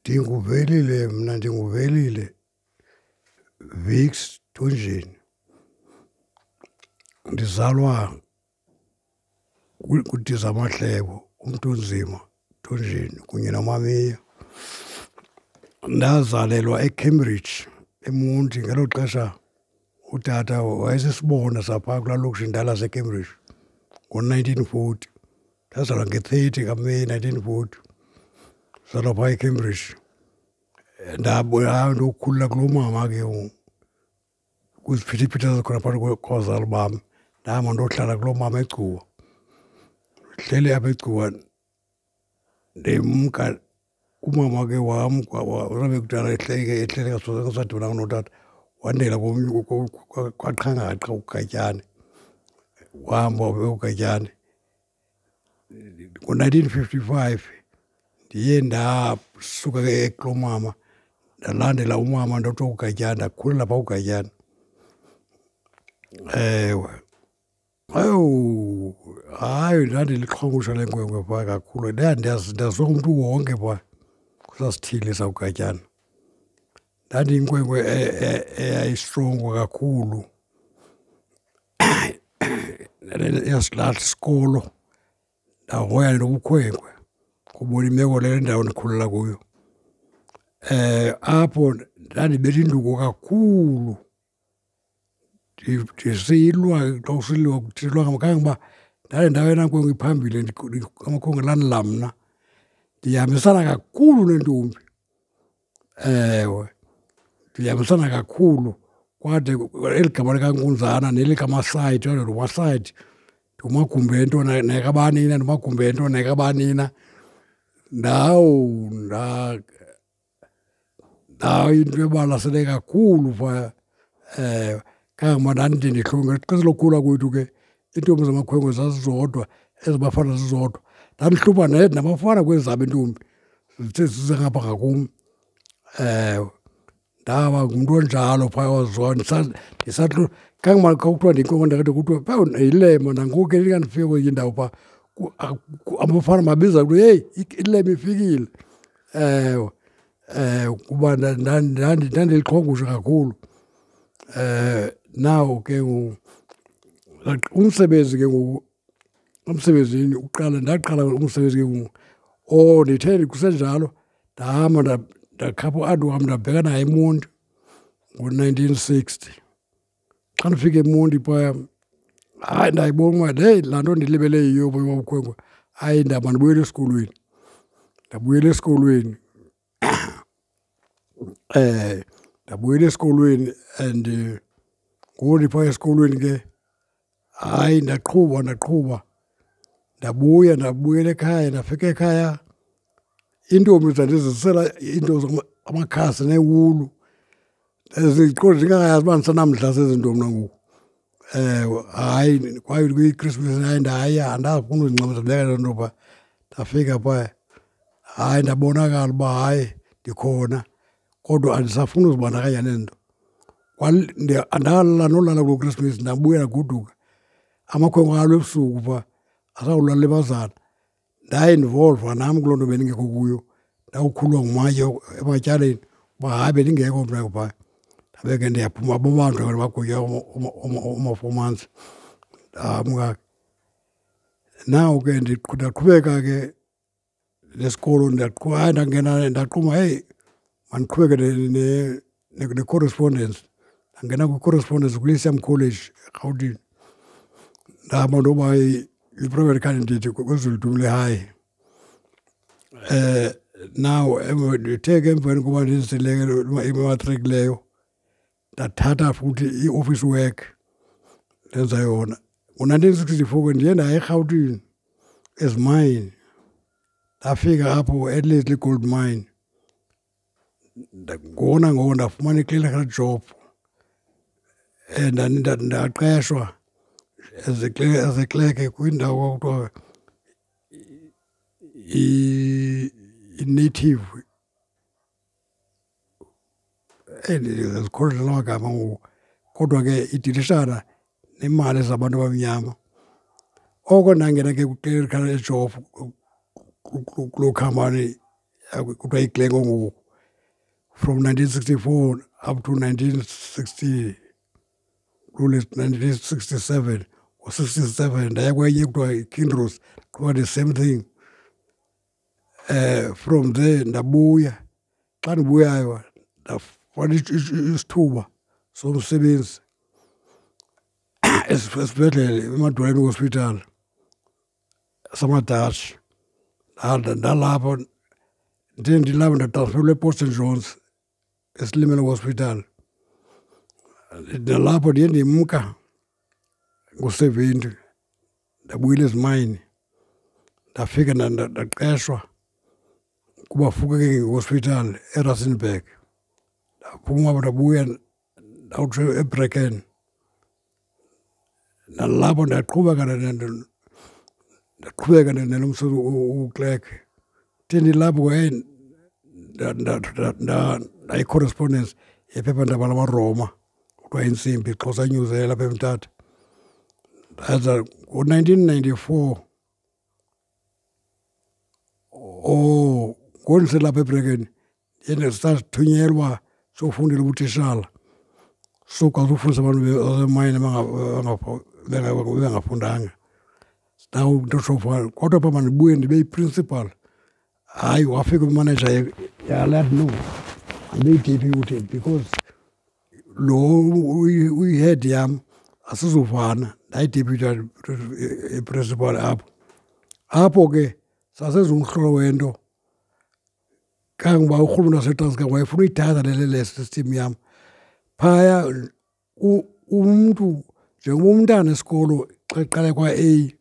Ndinguvelile mna, ndinguVelile Vicks Tunjini. Ndizalwa kuDizamahlebo, uMntunzima Tunjini kunye noMamiya. Ndazalelwa eCambridge eMonti. Ngelo xesha utata wayesisibonda saphaa kulaa lokishi indala yaseCambridge ngo-1940. Ndazalwa nge-30 kaMeyi 1940, ndazalwa phaa eCambridge. Ndokhulela kulomama ke ngoku, kwiziphithiphithi ezazikhona phakathi kwabazali bam. Ndahamba ndohlala kulomama eGcuwa. Ndihleli apha eGcuwa ndimka, umama ke wamka, sabe kudala ehleli engasadibananga notata, wandela komnye kwaQhangaqa kuGatyane, wahamba wabheka kuGatyane. Ngo-1955 ndiye ndasuka ke kulomama ndalandela umama ndatsho kuGatyane, ndakhulela phaa kuGatyane. Ewe. Owu, hayi, ndandilixhwangusha lenkwenkwe phaa kakhulu. Ndaziwa ngumntu wonke phaa kwesaa sithili sakuGatyana. Ndandiyinkwenkwe eyayistrongo kakhulu, eyasilahla isikolo, ndahoya nobukhwenkwe kubona imeko le ndawo ndikhulela kuyo. Apho ndandibetha induku kakhulu, ndisilwa xa kusiliwa kuthilwa kangangoba ndaye ndayeyona nkwenkwe iphambili, amakhwenkwe elandela mna. Ndihambisana kakhulu neentombi, ewe, ndihambisana kakhulu kwade eli gama likaNkunzana nelikaMasayiti, ndinguMasayiti, ndinguMagumbento nekabanina, ndinguMagumbento nekabanina. Ndayinto ebalasele kakhulu phaya. Ewe, kangangoba ndandide ngexesha lokukhula kwethu ke iintombi zamakhwenkwe zazizodwa, ezabafana zizodwa. Ndandihlupha nabafana kwezi zabo iintombi, zithe zize ngapha ngakum. Ewe, ndaba ngumntu onjalo phaya owaziwayo. Kangangoba xa kuthiwa ndiyinkwenkwe ndade kuthiwe phewu yilema. Nangoku ke xa ndifika kwenye indawo phaa abafana babiza kuthiwe heyi, ilema ifikile. Ewe, kuba ndandilixhwangusha kakhulu. Now ke ngoku umsebenzi ke ngoku, emsebenzini uqala ndaqala umsebenzi ke ngoku. Oh, ndithe kusenjalo ndahamba ndakhapha uanti wam ndabheka naye eMonti ngo-1960. Xa ndifika eMonti phaya, hayi, ndayibona uba heyi, laa nto ndilibele yiyo yobukhwenkwe ayindaba, mandibuyele esikolweni. Ndabuyela esikolweni, ndabuyela esikolweni and ngoku ndiphaa esikolweni ke, hayi, ndaqhuba ndaqhuba ndabuya, ndabuyela ekhaya. Ndafika ekhaya iintombi zandizisela iinto amakhasi neewulu, ndingayazi uba andisenamdla zezi nto mna ngoku. Ewe, hayi, kwaye kwiKrisimesi hayi ndaya, andafuna uzincama ndazibeka ezaa nto phaa. Ndafika phaya, hayi, ndabonakala uba hayi ndikhona kodwa andisafuni uzibandakanya nezi nto. Andalala nolala kuloo Krisimesi, ndabuya ndagoduka. Amakhwenkwe alwa ebusuku phaa, asawulwa alimazana. Ndayinvolva nam kuloo nto bendingekho kuyo, ndawukhululwa ngumatye ematyaleni uba hayi bendingekho mna phaa. Ndabe ke ndiyaphuma, babanjwa ke bagwetywa oma-4 months, ndamka. Now ke ndaqhubeka ke nesikolo, hayi, ndangena ndaqonda uba heyi, mandiqhubeke ne-correspondence. Ndangena kwi-correspondence kwiLyceum College eRhawutini. Ndahamba ndoba yi-private candidate kweZweledumile High. Now ndithe ke emveni koba ndenzile ke imatriki leyo, ndathatha futhi i-office work ndenza yona. Ngo-1964 ke ndiye ndaya eRhawutini ezimayini. Ndafika apho eLeslie Gold Mine. Ngoko nangoko ndafumana i-clerical job. Ndaqeshwa as a clerk kwindawo kwakuthiwa i-native, ndizikhohlwa la magama ngoku, kodwa ke idilishana neemali zabantu abamnyama. Oko ndangena ke kwi-clerical job kuloo khampani kuthiwa yiGlencoe ngoku, from 1964 up to 1960, 1967 or 67. Ndaya kwenye kuthiwa yiKinross, qhuba the same thing. From there ndabuya. Xa ndibuyayo ndafumana isithuba somsebenzi esibhedlele eMadwaleni Hospital samaDatshi. Ndalapho, ndithe ndilapho ndatransferwa ePort St Johns eSilimela Hospital. Nalapho ndiye ndimka ngo-70, ndabuyela ezimayini. Ndafika ndaqeshwa kuBafokeng Hospital eRustenburg. Ndaphuma apho ndabuya ndawutsho eBrackenhall. Nalapho ndaqhubeka ndaqhubeka nalo msebenzi wobu-clerk. Ndithe ndilapho ke ndayi-correspondence yephephandaba lamaRoma kuthiwa Intsimbi, Xhosa News yayilapha eMthatha. Ndaza ngo-1994, oh, ngoku ndiselapha eBrackenhall, ndiye sathunyelwa siyofundela ubutishala, sokwazi ukufundisa abantu basemayini bengafundanga. Kodwa phaa mandibuye ndibe yi-principal. Hayi, wafika umaneja yala yathi no, mandibe yi-deputy because lo uyi-head yam asizuvana. Ndayi-deputy principal apho. Apho ke sasenza umhlolo wento kangangoba urhulumente waseTranskei wayefuna uyithatha le system yam. Phaya umntu, njengoba umntana esikolo xa eqala kwa-A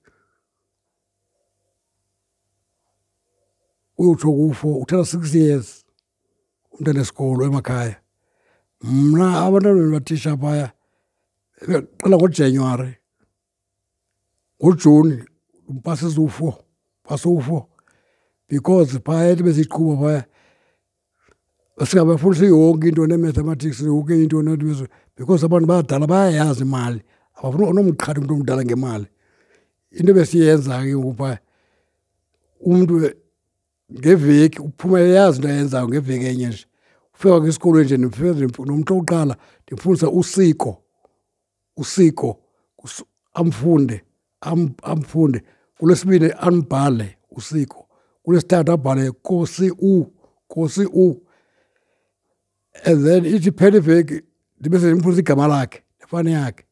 uyotsho ku-four, uthatha 6 years umntana esikolo emakhaya. Mna abantwana bendibatisha phaya qala ngoJanuwari, ngoJuni umpasisa u-four, upasa u-four, because phaya into besiyiqhuba phaya singabafundisi yonke into nee-mathematics, yonke into, because abantu badala bayayazi imali, abafuni onomqhatha umntu omdala ngemali. Into ebesiyenza ke ngoku phaya, umntu ngeveki uphuma eyazi into ayenzayo ngeveki enye nje. Ufika ke esikolweni nje nomntu wokuqala ndimfundisa usiko, usiko amfunde, amfunde. KuLwesibini ambhale usiko, kuLwesithathu abhale kosi u, kosi u. And then ithi iphela iveki ndibe sendimfundisa igama lakhe nefani yakhe.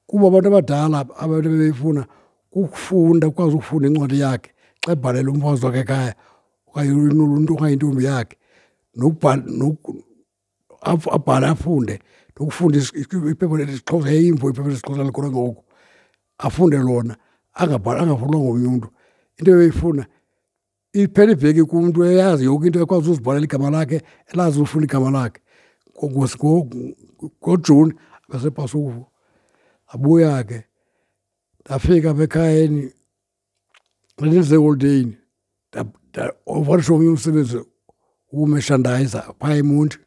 Kuba abantu abadala abantu ebebeyifuna kukufunda, ukwazi ukufunda incwadi yakhe xa ebhalela umfazi wakhe ekhaya okanye uluntu okanye intombi yakhe, nokubhala abhale afunde, nokufunda iphepha lesiXhosa. Yayimvo iphepha lesiXhosa likhona ngoku, afunde lona, angabhali, angafundwa ngomnye umntu. Into ebeyifuna iphela iveki kumntu eyazi yonke into, ekwazi uzibhalela igama lakhe, elazi ufunda igama lakhe. NgoJuni besepasa u-four. Ndabuya ke, ndafika apha ekhayeni ndandiseholideyini, ndaofarisha omnye umsebenzi wobu-merchandiser phaa eMonti,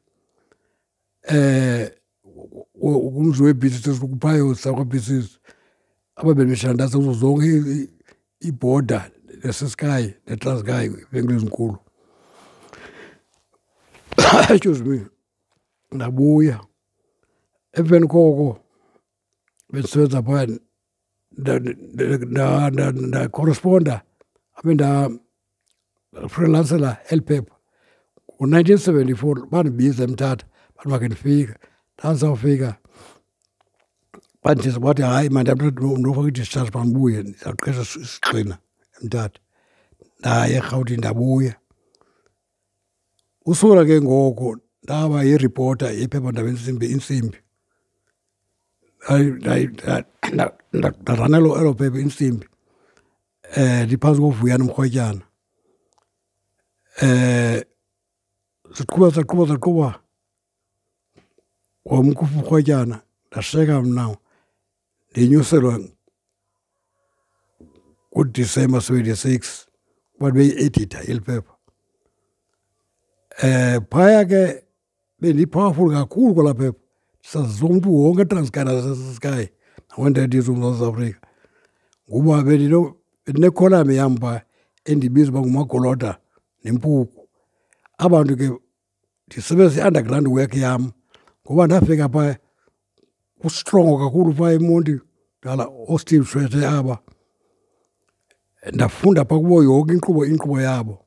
kumzi wee-business phaa sakwa-business, apho bendimershandayisa kuzo zonke iiBorder neCiskei neTranskei, iivenkile ezinkulu. Excuse me. Ndabuya emveni koko bendisebenza phaya, ndakhorresponda, abe ndafrilansela eli phepha. Ngo-1974 bandibiza eMthatha, bathi makhe ndifike. Ndandisawufika bandithisa bathi hayi mandihambe ndiyofaka i-discharge phaa, ndibuye ndizawuqesha isigxina eMthatha. Ndaya eRhawutini, ndabuya. Usukela ke ngoko ndaba yi-reporter yephephandaba Intsimbi, Intsimbi. Ndarana elo phepha Intsimbi ndiphantsi koVuyani Mrwetyana. Saqhuba, saqhuba, saqhuba, wamka uMrwetyana, ndashiyeka mna, ndenyuselwa ngoDisemba 76 uba ndibe yi-editor yeli phepha. Phaya ke bendiyi-powerful kakhulu kwelaa phepha, ndisaziwa ngumntu wonke eTranskei naseCiskei nakwantethiso uMzantsi Afrika, ngoba bendine-column yam phaa endiyibiza uba nguMagoloda neMpuku. Abantu ke ndisebenzisa i-underground work yam ngoba ndafika phaa kustrongo kakhulu phaa eMonti kudala, ooSteve Tshwete aba. Ndafunda phaa kubo yonke inkqubo yabo.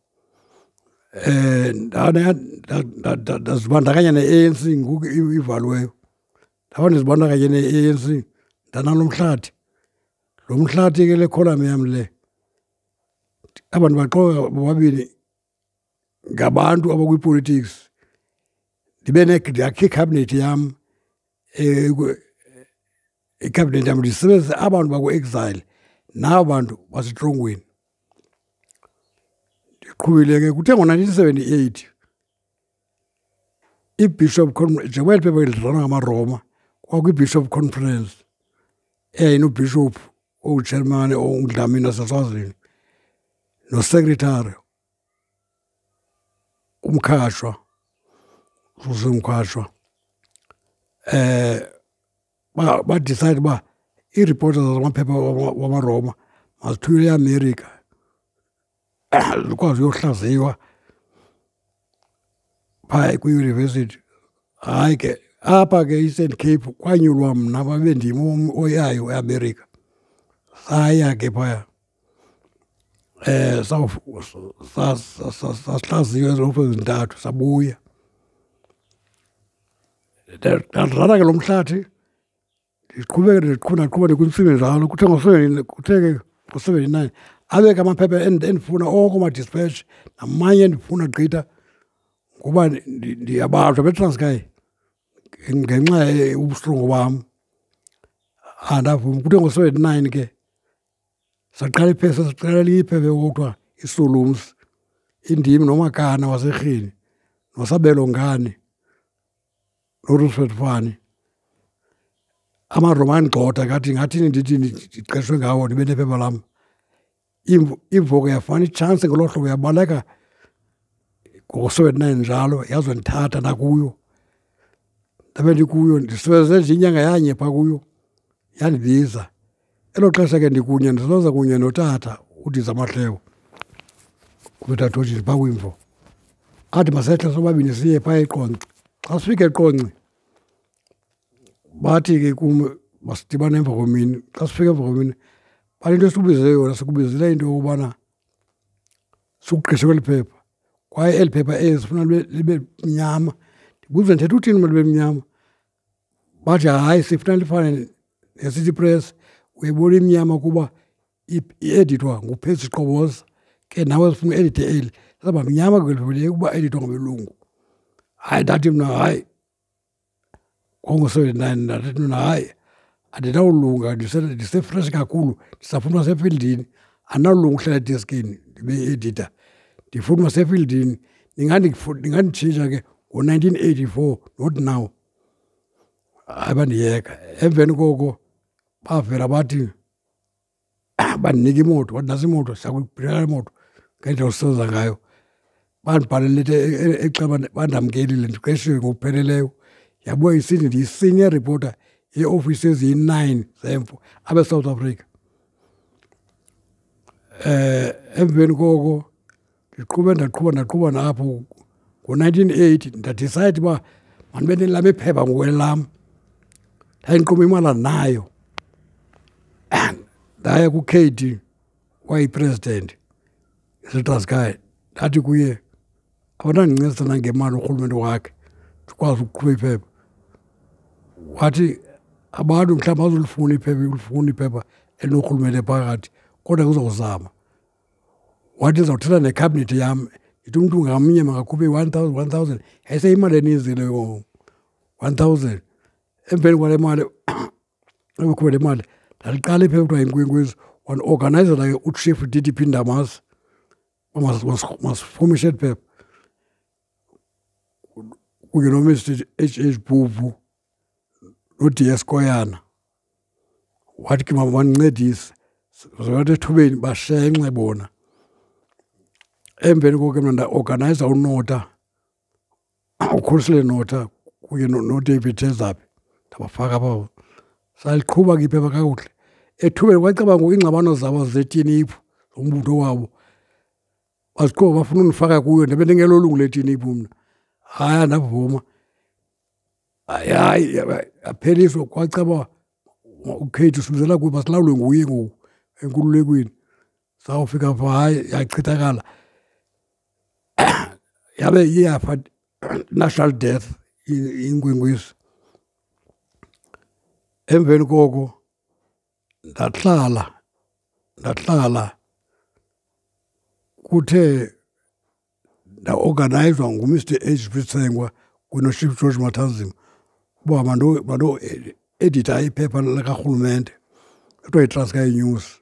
Ndazibandakanya ne-ANC ngoku ivaliweyo. Ndaba ndizibandakanye ne-ANC ndanalo mhlathi. Lo mhlathi ke le column yam le, aba bantu baxoka bobabini ngabantu abakwi-politics. Ndibe ndakhe ikhabinethi yam, ikhabinethi yam ndisebenzise aba bantu bakwi-exile naba bantu basetrongweni. Ndiqhubile ke, kuthe ngo-1978 iBishop, njengoba eli phepha liranwa ngamaRoma, kwakho iBishop Conference eyayinoBishop owutshermani onguDlamini waseSwazini nosecretary uMkhatshwa, uSusan Mkhatshwa. Ba-decide uba ii-reporters zamaphepha wamaRoma mazithunyelwe eAmerica zikwazi uyohlaziywa phaa kwiyunivesithi. Hayi ke apha ke e-Eastern Cape kwanyulwa mna babe ndim oyayo eAmerica. Saya ke phaya sahlaziywa ezo ofisi zintathu sabuya. Ndarana ke lo mhlathi ndiqhubeke ndiqhuba ndaqhuba ndikwintsimi njalo. Kuthe kuthe ke ngo-79 abe ke amaphepha endifuna oko ma-dispatch namanye endifuna gqitha ngoba ndiyabanjwa beTranskei ngenxa yobustrongo bam. Andavuma. Kuthe ngo-79 ke saqala iphepha, saqala elinye iphepha ekuthiwa iSolomsi, indim noMakana waseRhini noSabelo Ngane noRoosevelt Fani. AmaRoma andigxotha ngathi ngathini ndithi ndiqeshwe ngawo ndibe nephepha lam. Imvo ke yafumana itshansi ngolo hlobo yabaleka ngo-79 njalo yazondithatha ndakuyo. Ndabe ndikuyo ndisebenze nje inyanga yanye phaa kuyo yandibiza. Elo xesha ke ndikunye ndisebenza kunye notata uDiza Mahlewo uPeter Tojic phaa kwimvo. Athi masehle sobabini siye phaa eQonce. Xa sifika eQonce bathi ke kum masidibane emva kwemini. Xa sifika emva kwemini bathi into esikubize yona sikubizele into yokubana sikuqeshe kweli phepha kwaye eli phepha eli sifuna libe mnyama. Ndibuze ndithetha uthini uba libe mnyama? Bathi hayi sifuna lifane neCity Press. Uyayibona imnyama kuba iedithwa nguPercy Qoboza, ke nawe sifuna uedithe eli lizawuba mnyama ke eli phepha liyeke uba edithwa ngabelungu. Hayi ndathi mna hayi, kwakungo-79 ndathi mna hayi andinawulunga ndisefresh kakhulu ndisafuna uba sefildini, andinawulunga uhlala edeskini ndibe yi-editor, ndifuna uba sefildini. Ninganditshintsha ke ngo-1984 not now. Hayi bandiyeka. Emveni koko bavela bathi bandinika imoto, bathi nantsi imoto siyakubhatala imoto ngendlela osebenza ngayo. Bandibhalela ileta exela uba bandamkelile ndiqeshiwe ngokupheleleyo. Yabuya isithi ndiyi-senior reporter yeeofisi eziyi-9 zemvo apha eSouth Africa. Emveni koko ndiqhube ndaqhuba ndaqhuba napho ngo-1980 ndadicide uba mandibe nelam iphepha ngoku elam. Ndayinquma imali andinayo. Ndaya kuKD owayeyi-president yaseTranskei, ndathi kuye abanandincedisa na ngemali urhulumente wakhe ndikwazi ukuqhuba iphepha. Wathi abantu mhlawumbi abazulifuna iphepha, ulifuna iphepha elinorhulumente phakathi kodwa uzawuzama. Wathi ndizawuthetha nekhabinethi yam ndithi umntu ngamnye makakhuphe i-1,000, 1,000. Yayiseyimali eninzi leyo 1,000. Emveni kwale mali ebekhuphe le mali ndaliqala iphepha kuthiwa yiNkwenkwezi. Wandiorganayizela ke uChief DDP Ndamase uba masifomishe eli phepha kunye noMr H H Bhubhu noD S Koyana. Wathi ke mabandincedise, bathi ethubeni bashenxe bona. Emveni koko ke mna ndaorganayiza uNota, uKhulisile Nota kunye noDavid Tezaphi, ndabafaka apha. Saliqhuba ke iphepha kakuhle. Ethubeni kwacaba ngoku iingxabano zabo zetiniphu zombutho wabo. Baziqhuba bafuna undifaka kuyo, ndabe ndingelolungu letiniphu mna. Hayi, andavuma. Hayi, yapheliswa kwacaba uKhethi usibizela kuye masilawulwe nguye ngoku enkululekweni. Sawufika phaa, hayi, yachithakala. Yabe iyafa national death inkwenkwezi. Emveni koko ndahlala, ndahlala kuthe ndaorganayizwa nguMr H P Tsengwa kunye noChief George Matanzima uba mandoeditha iphepha likarhulumente ekuthiwa yiTranskei News.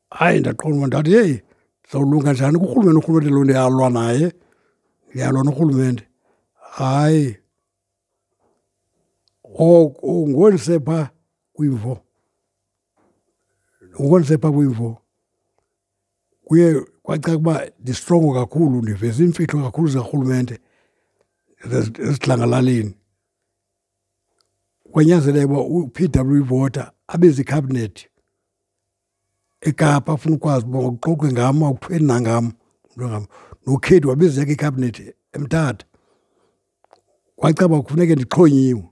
Hayi, ndaqonda uba ndathi, heyi, ndizawulunga njani kurhulumente? Urhulumente lo ndiyalwa naye, ndiyalwa norhulumente. Hayi, oko ngondisepha kwimvo, ngondisepha kwimvo kuye kwacaca uba ndistrongo kakhulu, ndiveza iimfihlo kakhulu zikarhulumente esidlangalaleni. Kwanyanzeleka uba u-P W Botha abize ikhabhinethi eKapa, afuna ukwazi uba makuxoxwe ngam, makuthweni na ngam, ngam. NoKhethi wabiza yakhe ikhabhinethi eMthatha. Kwacaba kufuneke ndixhonyiwe,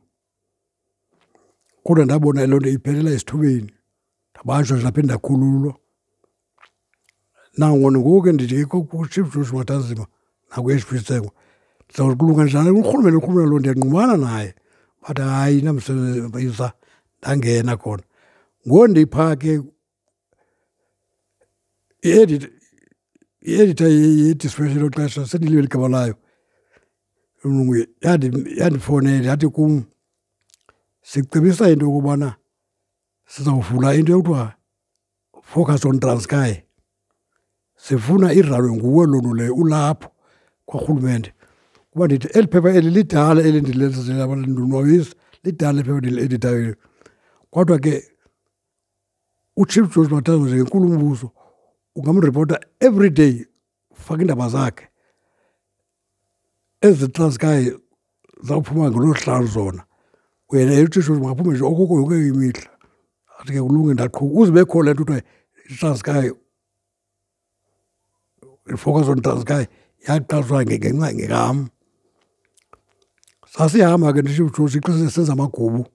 kodwa ndabona loo nto iphelela esithubeni, ndabanjwa nje ndaphinde ndakhululwa. Nangoku ngoku ke ndithi ke kuChief George Matanzima nakwi-H P Tsengwa, ndizawukulunga njani kurhulumente? Urhulumente lo ndiyangqumana naye. Bathi hayi, namsebenzi, ndangena khona. Ngoku ndiphaa ke i-editor ye-Dispatch elo xesha, sendilibele igama layo, umlungu yandifowunela yathi kum, sicebisa into yokubana sizawuvula into ekuthiwa Focus on Transkei. Sifuna iranwe nguwe loo nto leyo, ulapho kwarhulumente. Kuba ndithi eli phepha eli lidala, eli ndilenzela ndonwabisa, lidala eli phepha ndiliedithayo. Kodwa ke uChief George Matanzima njengenkulumbuso ungamripota every day, ufake iindaba zakhe. Ezi Transkei zawuphuma ngolwesihlanu zona. Wena uChief George makaphume nje okoko yonke imihla. Athi ke kulunge, ndaqhuba. Uze bekho le nto kuthiwa iTranskei, iFocus on Transkei yaqaliswa ngenxa ngam. Sasihamba ke noChief George ixesha senza amagubu,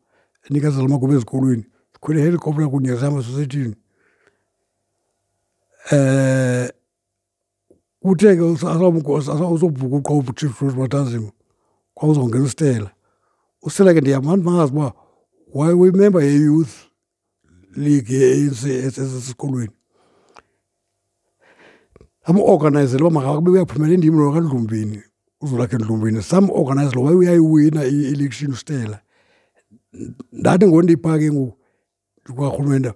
enikezela amagubu ezikolweni. Sikhwele ihelikopta kunye sihamba sisithini. Kuthe ke asawubhukuqa uChief George Matanzima, kwakuzawungena uStella. UStella ke ndiyamazi uba wayeyimemba ye-Youth League ye-A N C esesikolweni. Samorganayizela uba makabe uyaphumela indim lo kaNdlumbini, uZwelakhe Ndlumbini. Samorganayizela waye uyayiwina i-election uStella. Ndathi ngondipha ke ngoku kwarhulumente,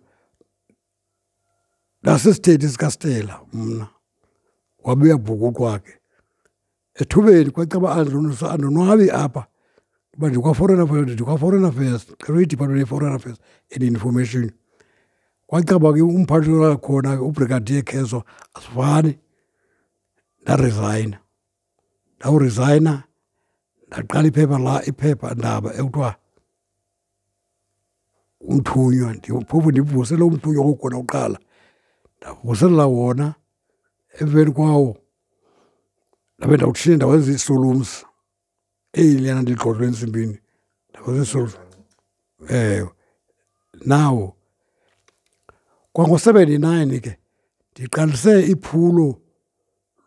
ndasisithethi sikaStella mna, wabe uyabhukuqwa ke. Ethubeni kwacaba andonwabi apha, kuba ndikwa-Foreign Affairs, ndikwa-Foreign Affairs, ndicela iDepartment ye-Foreign Affairs and Information. Kwacaba ke umphathi wakhona uBrigadier Khezo asifani, ndarizayina. Ndawurizayina ndaqala iphepha la, iphephandaba ekuthiwa Umthunywa, phofu ndivusele Umthunywa okukhona kuqala. Ndavuselela wona, emveni kwawo ndabe ndawutshintsha ndawenza iisolumsi, eliyana ndiligxothwe entsimbini, ndawenza iisolumsi. Ewe, nawo kwango-seventy-nine ke ndiqalise iphulo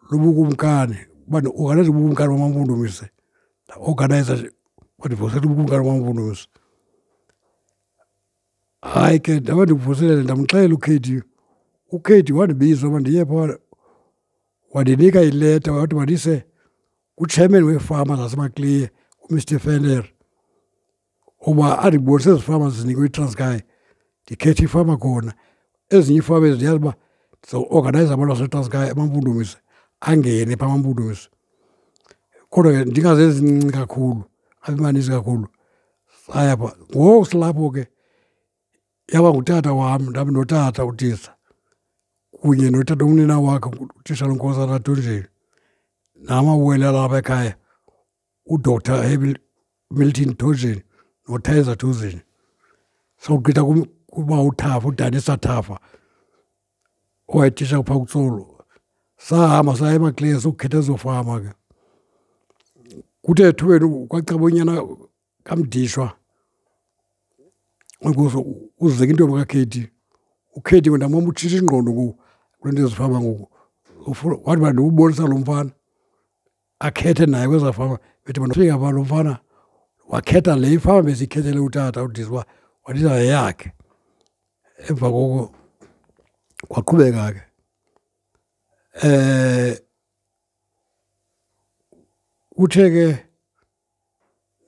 lobukumkani, uba ndiorganayize ubukumkani bamaMpondomise. Ndaorganayiza nje uba ndivusele ubukumkani bamaMpondomise. Hayi ke ndabe ndikuvuselela, ndamxelela uKhethi. UKhethi wandibiza uba ndiye phaa, wandinika ileta wathi mandiyise kutsherman weefama zaseMaclear, uMr Fenner, uba andibonise ezi fama zinikwe iTranskei, ndikhethe ifama khona. Ezinye iifama ezi ndiyazi uba ndizawuorganayiza abantu baseTranskei, amaMpondomise angene phaa amaMpondomise. Kodwa ke ndingazenzi ncinci kakhulu, abe maninzi kakhulu. Saya phaa. Ngoku silapho ke yaba ngutata wam, ndabe notata uTisa kunye notata umnina wakhe utitshala uNkosana Tonjeni, namawele alapha ekhaya uDr Milton Tojeni noThaiza Tojeni. Sawugqitha kuba uThafa, uDanisa Thafa owayetitsha phaa kuTsolo. Sahamba saya emaClaire sokukhetha ezo fama ke. Kuthe ethubeni kwacaba unyana kaMdishwa uzeka intombi kaKhethi. UKhethi ndamama utshintsha ingqondo ngoku kule nto yezifama ngoku. Wathi uba ndiwubonisa lo mfana akhethe naye kwezaa fama. Bethi bona fika phaa lo mfana wakhetha le ifama besiyikhethele utata uDisi uba wathi yeyakhe. Emva koko kwaqhubeka ke. Kuthe ke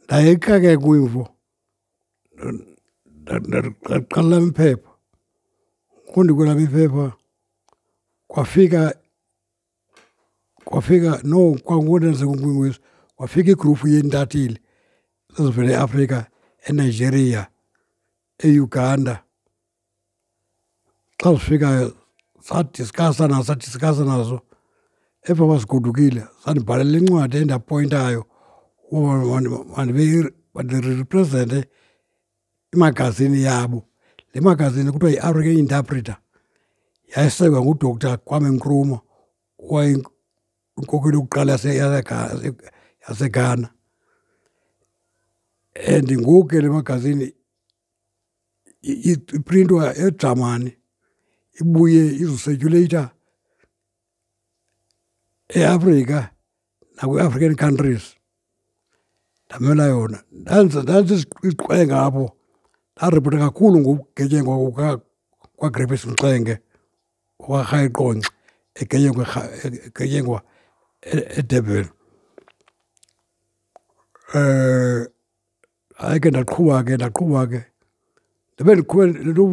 ndayeka ke kwimvo ndaqala lam iphepha. Ngoku ndikwelam iphepha kwafika no kwangoku ndandisekuNkwenkwezi kwafika igruphu yeentatheli ezivela eAfrika, eNigeria, eUganda. Xa zifikayo sadiskasa nazo, sadiskasa nazo. Emva koba zigodukile zandibhalela incwadi endapoyintayo uba mandiriprezente imagazini yabo. Le magazini kuthiwa yiAfrican Interpreter, yayisekwa nguDr Kwame Nkrumah owayeyinkokheli yokuqala yaseGhana. And ngoku ke le magazini iprintwa eJamani ibuye izosetyhuleyitha eAfrika nakwii-African countries. Ndamela yona. Ndenza iziqwenga apho, ndaripota kakhulu ngokugetyengwa kwaGriffiths Mxenge wakwaRhayiqonce egetyengwa eDurban. Hayi ke ndaqhuba ke ndaqhuba ke. Ndabe ndiqhube le nto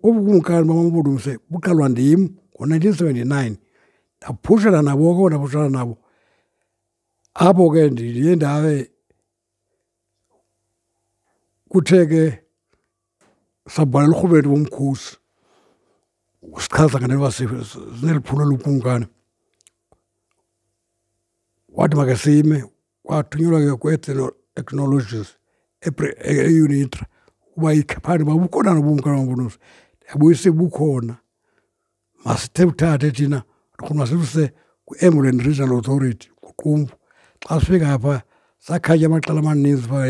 obukumkani bamaMpondomise buqalwa ndim ngo-1979. Ndaphushana nabo ke, ndaphushana nabo. Apho ke ndiye ndabe kuthe ke sabhalela urhulumente womkhosi usichaza ngale nto sineli phulo lobukumkani. Wathi makasime, kwathunyelwa ke kwi-ethnologist eUnitra uba iphande uba bukhona na ubukumkani bamaMpondomise. Yabuyisa bukhona. Masithathe thina masibuse kwi-Embulen Regional Authority kuQumbu. Xa sifika phaa sakhatya amaqela amaninzi phaa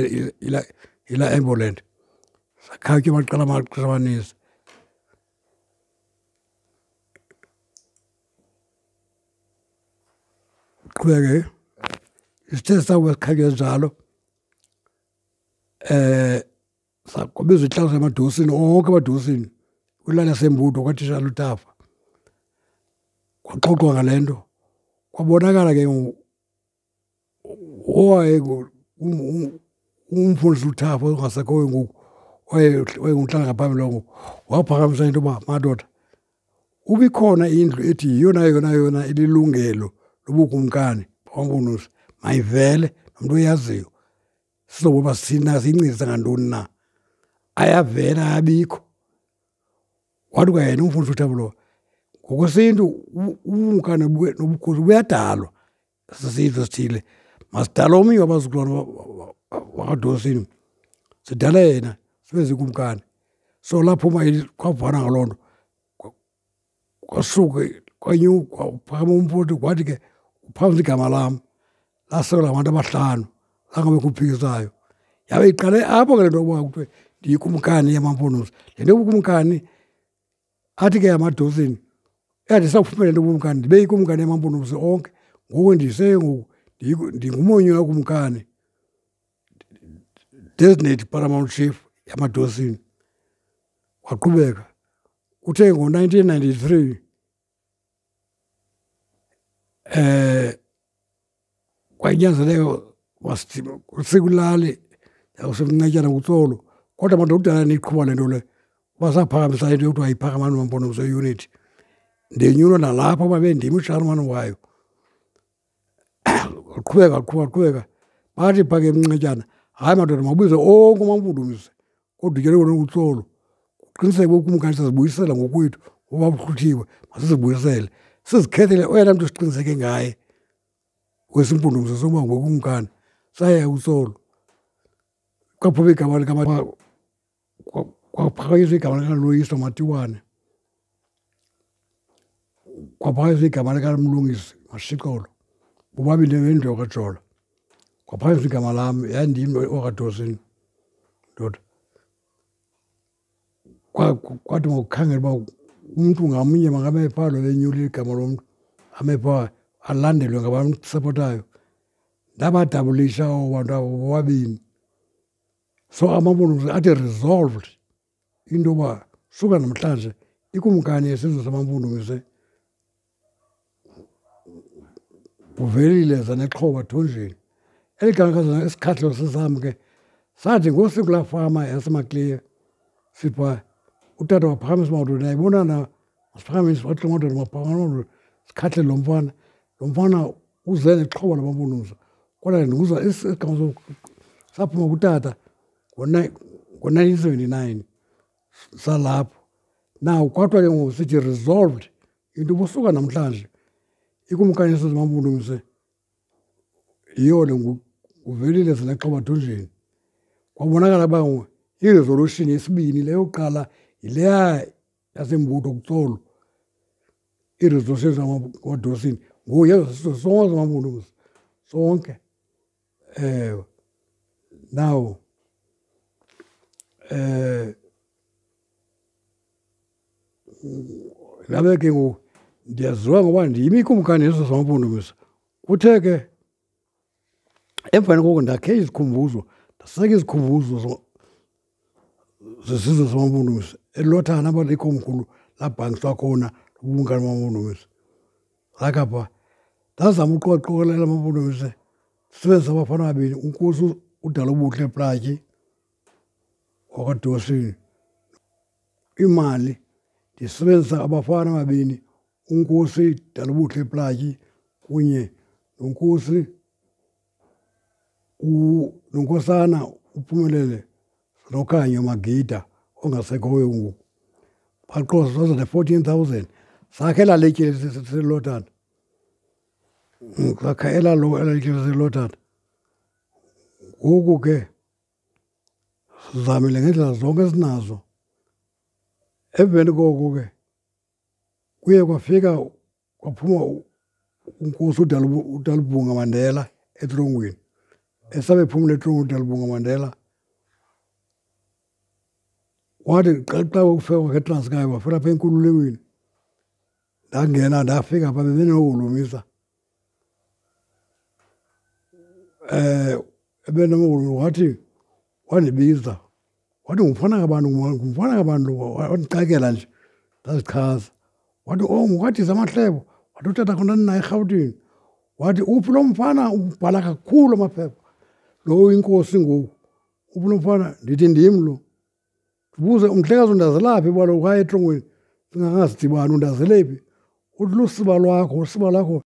yilaa Embulen. Sakhatya amaqela amaxesha amaninzi. Qhubeke. Sithe sawuba sikhatywe njalo kwabizwa iklasi yamadosini, onke amadosini kwilali yaseMbutho kwatishala uTafa. Kwaxoxwa ngale nto. Kwabonakala ke ngoku umfundisi uTafa ongasekhoyo ngoku owayengumhlala ngoku waphakamisa into yoba madoda uba ikhona indlu ethi yeyona yona yona ililungelo lobukumkani bakwaMpondomise mayivele nomntu oyaziyo sizobona uba sithini na, siyincedisa ngantoni na. Ayavela ayabikho. Wathi kwayena umfundisi uThabo lo ngokwesiNtu ubukumkani nobukhosi buyadalwa sisizwe esithile. Masidale omnye wabazukulwana bakwaDosini, sidale yena sibe ziikumkani. So laphuma kwavana ngaloo nto. Kwasuka kwanyuka kwaphakama umfoti kwathi ke uphakamisa igama lam, lasekwa ngabantu abahlanu, zange kubekho uphikisayo. Yabe iqale apho ke le nto yokuba kuthiwe ndiyikumkani yamaMpondomise. Le nto yobukumkani athi ke amaDosini yathi isawuphumela le nto yobukumkani ndibe yikumkani yamaMpondomise onke. Ngoku ndise ngoku ndingumonyulwa kumkani, designate paramount chief yamaDosini. Kwaqhubeka. Kuthe ngo-1993 kwanyanzeleka sikulali yakusemncetyana kuTsolo, kodwa madoda kudala niyiqhuba le nto le uba saphakamisa into yokuthiwa yiPhakamani Mampondomise Unity. Ndenyulwa nalapho uba bendim utsharmani wayo. Qhubeka qhuba qhubeka. Bathi phaa ke eMncetyana, hayi madoda mawubizwe onke amaMpondomise kodutyelwe wona kuTsolo. Kuqiniseke uba ukumkani siyazibuyisela ngokwethu ngoba buhluthiwe, masizibuyisele. Sizikhethele oyena mntu siqiniseke ngaye wesiMpondomise sokuba ngukumkani. Saya kuTsolo. Kwaphuma igama kwaphakanyiswa igama likaLoyiso Matiwane. Kwaphakanyiswa igama likaMlungisi Mashikolo, bobabini bendlu yakwaJola. Kwaphakanyiswa igama lam, yayindim okaDosini ndoda. Kwathi ngokukhangela uba umntu ngamnye makabe phaa, lo benyula igama lomntu ame phaa alandelwe ngabamsapotayo. Ndabadabulisha abo bantu abo bobabini. So amaMpondomise athi resolved into yoba suka namhlanje ikumkani yesizwe samaMpondomise uVelile Zanexhoba Thonjeni. Eli gama esikhahlelo sesam ke sathi ngosuku laa fama yaseMaclear sipha utata waphakamisa amadoda, niyayibona na, masiphakamise, wathi amadoda maphakame sikhahlele lo mfana. Lo mfana uze nexhoba lamaMpondomise, kodwa ndikuza isigama saphuma kutata ngo-1979 salapho. Now kwathiwa ke ngoku sithi resolved into ubusuka namhlanje ikumkani yesizwe samaMpondomise yiyo le nguVelile Zanexhoba Thonjeni. Kwabonakala uba i-resolution yesibini le yokuqala yileya yaseMbutho kuTsolo, i-resolution zamaDosini ngoku yezosizwe sonke samaMpondomise sonke. Ewe, now ndabe ke ngoku ndiyaziwa ngoba ndim ikumkani yesizwe samaMpondomise. Kuthe ke emveni koko ndakhe izikhumbuzo, ndaseka izikhumbuzo zesizwe samaMpondomise eLothana apho likomkhulu labhangiswa khona ubukumkani bamaMpondomise. Sakha phaa, ndazama uqokelela amaMpondomise sisebenzisa abafana ababini, uNkosi uDalubuhle Platyi wakwaDosini, imali ndisebenzisa abafana ababini, uNkosi Dalubuhle Platyi kunye noNkosi noNkosana uPhumelele Nokhanyo Magida ongasekhoyo ngoku. Baqosa saza ne-14,000 sakha elaa litye liseLothana, sakha elaa litye liseLothana. Ngoku ke sizamile ngeendlela zonke esinazo. Emveni koko ke kuye kwafika kwaphuma uNkosi uDalubhunga Mandela etrongweni. Esabe ephumile etrongweni uDalubhunga Mandela, wathi xa xa ukufika kwakhe eTranskei wafela apha enkululekweni. Ndangena ndafika phaa bebenoholomisa, ebenoholomisa wathi wandibiza wathi ngumfana kabani, ngumfana kabani lo, wandixakela nje ndazichaza. Wathi oh nguKadisa Amahlebo, wathi utata khona ndinaye eRhawutini. Wathi uphi lo mfana ubhala kakhulu amaphepha, lo uyinkosi ngoku, uphi lo mfana? Ndithi ndim lo. Ndibuze umhlekazi undazela phi uba lo waya etrongweni singakazidibani, undazele phi? Uthi lusiba lwakho, usiba lwakho.